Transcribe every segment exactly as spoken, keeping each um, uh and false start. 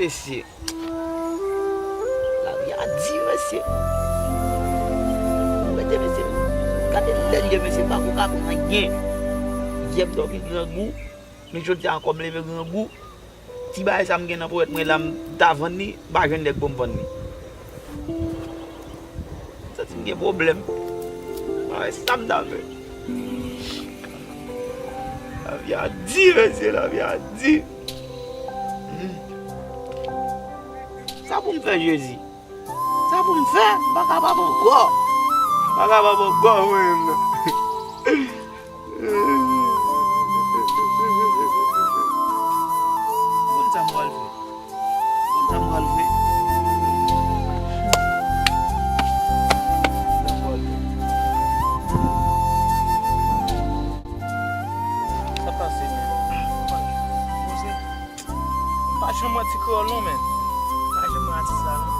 Mesye. Lavi a di, mesye. Ou mete, mesye. Gade lè l ye, mesye, pa gon ka pran anyen. Yè m dòmi grangou, men jodi a ankò m leve grangou. Ti bagay sa m gen nan ponyèt mwen la, m ta vann li, m pa jwenn nèg pou m vann li. M santi m gen pwoblèm. Bagay sa m ta fè. Lavi a di, mesye, lavi a di. Hmm. Sa pou m fè, Jezi? Sa pou m fè? M pa kapab ankò. M pa kapab ankò, mwen menm. Konn sa m pral fè. Konn sa m pral fè. Sa m pral fè. Sa pase, men. Poze. M pa janm wè ti kreyòl non, men. M pa janm wè atis la, non.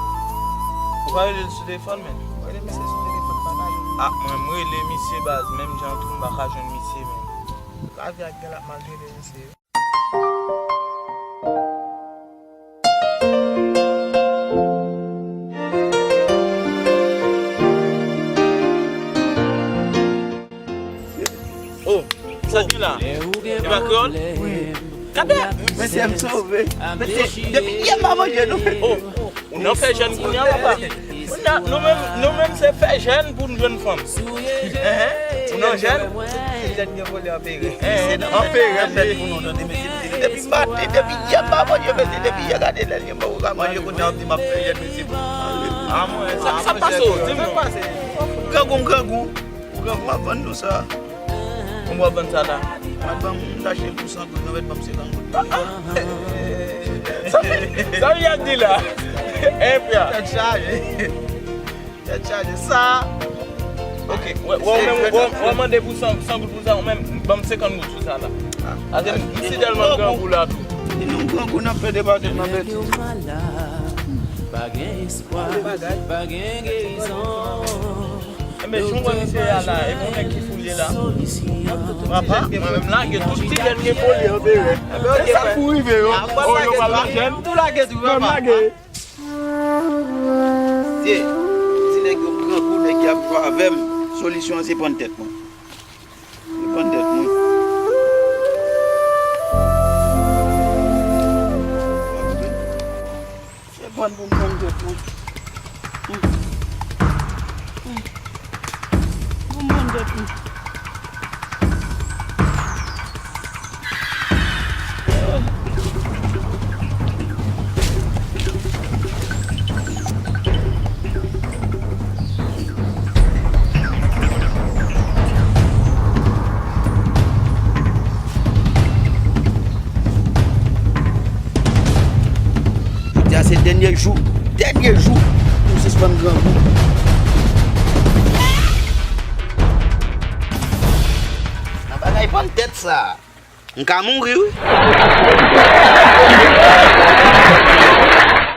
Ou pa rele l sou telefòn, men. Rele misye sou telefòn, m pa ka jwenn li. Ah, mwen, m rele misye baz, menm jan tou, m pa ka jwenn misye, men. Lavi a gen l ap maltrete misye. Oh, sa k gen la? E pa kreyòl? Wi. Gade! Mesye, m sove. Mesye, depi yè m pa manje, non. Oh, ou nan fè jèn kounye a, papa. Kounye a, nou menm, nou menm se fè jèn pou n jwenn fanm. Enhen. Ou nan jèn? Jèn gen vòlè an pere. Enhen. An pere, mesye. Depi maten, depi yè m pa manje, mesye, depi yè gade lè l ye, mwen ka manje kounye a, w ap di m ap fè jèn, mesye. Ah, mwen, sa, sa pase w? Di m non. Grangou, m grangou. Ou gen pou m ap vann nou sa. Konbyen w ap vann sa la? M ap vann, m ta achte l pou san goud, nou mèt ban m senkant goud. Sa, sa w ap di la? Enpya. Tèt chaje. Tèt chaje. Sa. Ok, wè, wè, ou menm, wè, wè, mande pou san, san goud pou sa, ou menm, ban m senkant goud sou sa la. Ah. Ase, m si tèlman grangou la tou. Di nou grangou, n ap fè debake nan bèt. Pa gen espwa, pa gen gerizon. Enben, jan w wè misye a la, e bon nèg ki fou l ye la. Papa, mwen menm lage tout ti jèn gen foli an bere. Se sa k pou rive yo. O, yo pral lage. Tou lage tou, papa. Mesye, di nèg yo m grangou, nèg y ap jwe avè m. Solisyon an se prann tèt mwen. Li pran tèt mwen. Se pran pou m pran tèt mwen. Pou m pran tèt mwen. Jodi a se dènye jou, dènye jou pou sispann grangou. Nan bagay pran tèt sa. M ka mouri, wi.